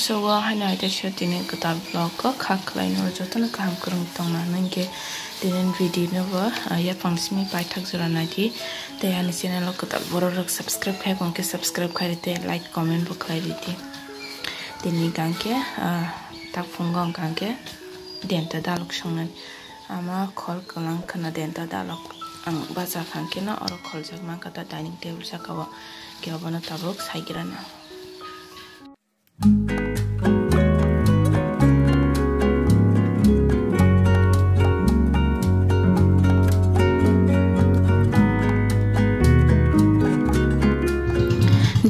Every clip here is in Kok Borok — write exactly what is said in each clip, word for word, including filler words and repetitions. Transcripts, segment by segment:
So, o haino hai teisa tini kwtal vlog o kha khlaino jotono kaham kwrwng tongna hwnkhe tini video no bo, ah, yapang simi paithak jora naidi tei ani channel o kwtal borok rok subscribe khai hwnkhe subscribe khai rite, like comment bo khlai rite. Tini hwnkhe, ah, tak phungo hwnkhe denta dalok songnani ama khol kwlang khwna denta dalok ang bacha kha hwnkhe no oro kholjak mankha ta dining table saka o, khe obono tabuk saigrana.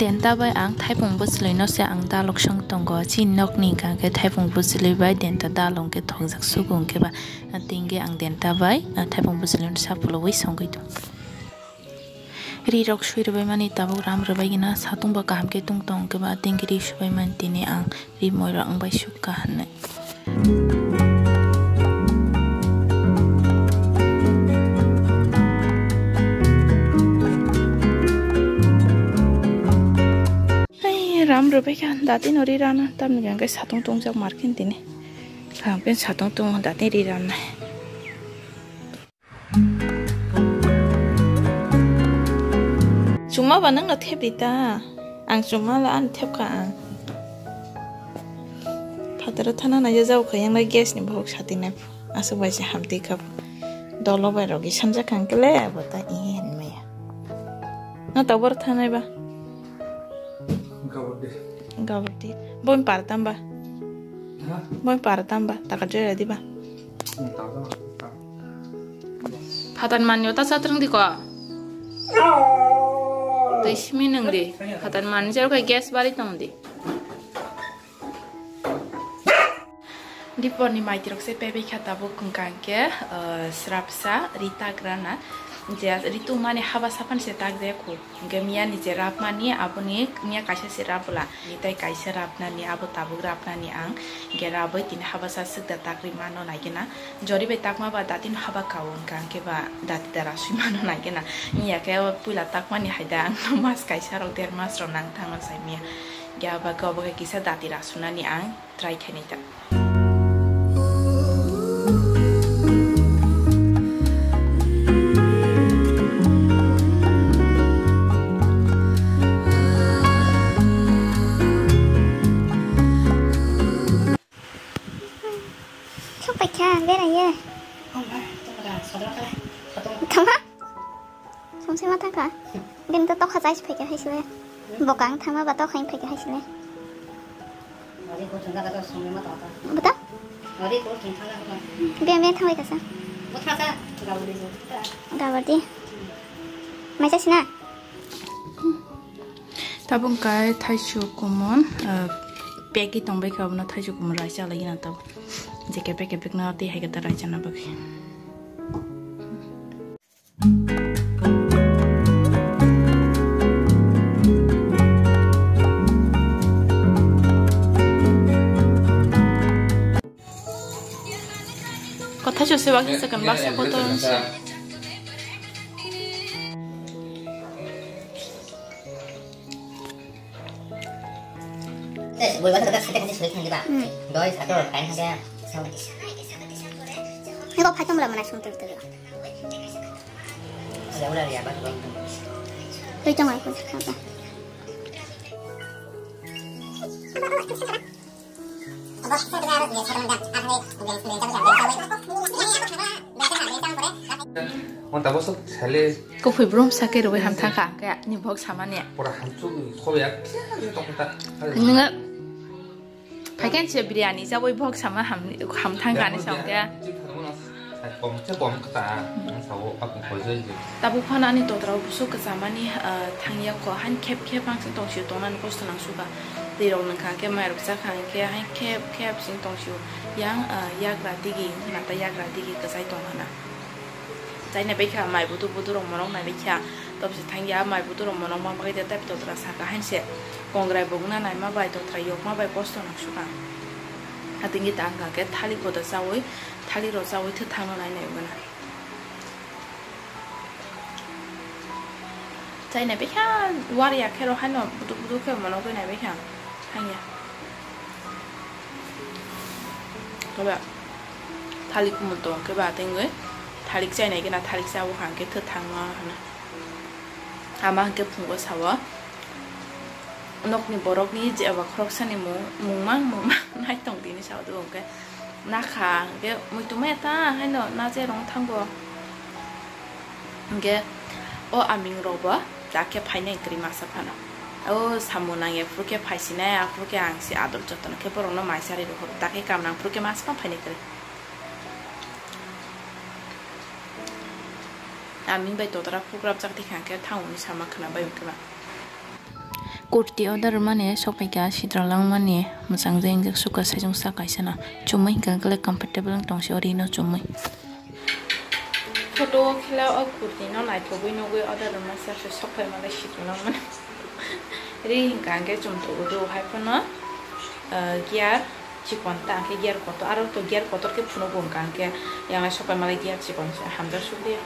Denta bai ang thaipung bwchwlwi no se ang dalok song tongo. Chini nokni hwnkha khe thaipung bwchwlwi bai denta dalok hwnkhe thokjak sugo hwnkhe ba tingge ang denta bai thaipung bwchwlwi no sa phulugwi songwi tongo. Ri rok sui rwbaimani tabuk ram rwbaigwna satung bo kaham khe tungtong hwnkhe ba tingkhe ri subaimani tini ang ri moi rok wngbai sukha hinwi. Ai, ram rwbaikha dati no ri rana tamni hwnkhe satung tungjak markhe tini kaham khe satung tung dati ri rannai. Chuma ba nang no thep di ta. Ang chuma la an thep ka ang. Phataro thana na ya jau kha yang la gas ni bohok sati na. Aswk bai se ham twi kha. Dolo bai rogi sanja kang kele abo ta i hen maya. Na ta bor thanai ba. Gabor di. Gabor di. Boin par tam ba. Ha? Boin par tam ba. Taka joi ra di ba. Hmm, taka joi ra di. Phatan manyo ta chatrang di ko. Tei simi nang di. Phatan manyo jero kai gas bari tong di. Diporni maitirok se pebei kha tabuk hwnkha hwnkhe, eh, srapsa ri tagrana. Je ritu mani haba sapan se tagde khu. Hwnkhe miyani je rapmani aboni miya kaisa se rapbwla. Ni tai kaisa rapnani abo tabuk rapnani ang. Hwnkhe rabwi tini habasa swkda takri mano naigena. Jori bai takma ba datino haba kao hwnkha hwnkhe ba dati da rasui mano naigena. Miya khe o puila takmani haida ang mas kaisa rok der mas rok nang thangno sai miya. Hwnkhe abo khe obo khe kisa dati rasunani ang try khainai ta. Sok paikha, beraiya. Tama? Songse ma thangkha. Bini to tokha chai phaikha hai sile. Bokang thangma ba tokha phaikha hai sile. Buta? Be, be thangbai kasa. Gabardi. Maisa sina? Tabuk kai thaisu kumon, ah, peki tongbai kha abono thaisu kumon raisa lagi na tabuk. Je kepek kepek na tei hai khe ta raisa na bagwi. Kotha chose bak se kan baksa kotor se. Eh, boi bata kata sate kata soi thang diba. Hmm. Doi sato kain thang dia. Ego phai tong bwla mana sung tel tel. Ya udah ya bata bata. Tui tong ai ko. Kwpwi brum sakhe rwui hamthangkha, hwnkhe ani bok samani. Pura hamsuk ni khoya khe tongkha. Nwngo phaikhe se biryani chaui bok sama ham, hamthangkha ani songkhe. Tabuk phano ani totra o busuk kwchamani, ah, thangya kho, hain khep khep ang se tongsio tongnani kosto nang suka. Twi rok nangkha hwnkhe, mai rok chakha hwnkhe, hain khep khep sing tongsio. Yang, ah, yagra digi, nata yagra digi kwchai tong hana. Chai nai baikha, mai budu budu rok monok nai baikha. Tobse thangya, mai budu rok monok ma bagwi de tei totra saka hain se. Kongrai bogna naima bai, totra yokma bai kosto nang suka. Hatingwi ta wngkha khe thali koda chaui, thali rok chaui thwi thangna nai nai wngna. Chai nai baikha, war ya khe rw haino buduk buduk khe monogwi nai baikha. Hanya. Ba, thalik kumun tong khe ba tengwi thalik chainai gana thalik cha o hang khe thwthang no hana. Ama hang khe phungo sao. Nokni borokni je aba khoroksani mung, mungmang, mungmang nai tong tini sao do hwnkhe. Nakha hwnkhe muitu maya ta haino na je rong thango. Hwnkhe o aming rok bo ta khe phainai kwrwi masa phano. O samung nangya phuru khe phaisinai, aphuru khe ang se adol jotono khe borokno mai charwi rw horo. Ta khe kam nang phuru khe masa phano phainai kwrwi. Aming bai totra pukrapjak tei kha hwnkhe thang hwnwi sama khwna bai hwnkhe ba. Kurti order mani sokphaikha sitra langmani mwchang je ingjak sukha saichung sa kaisa no chumui hwnkhe hwnkhe comfortable wng tong se ori no chumui. Photo o khela o kurti no naithogwi nugwi order rwma se aswk sokphai malai sitra langmani. Ri hwnkha hwnkhe chum tubu do hai phano, ah, gear chikon ta hwnkhe gear kotor aro to gear kotor khe phunugo hwnkha hwnkhe yang sokphai malai gear chikon se hamjak sukliya.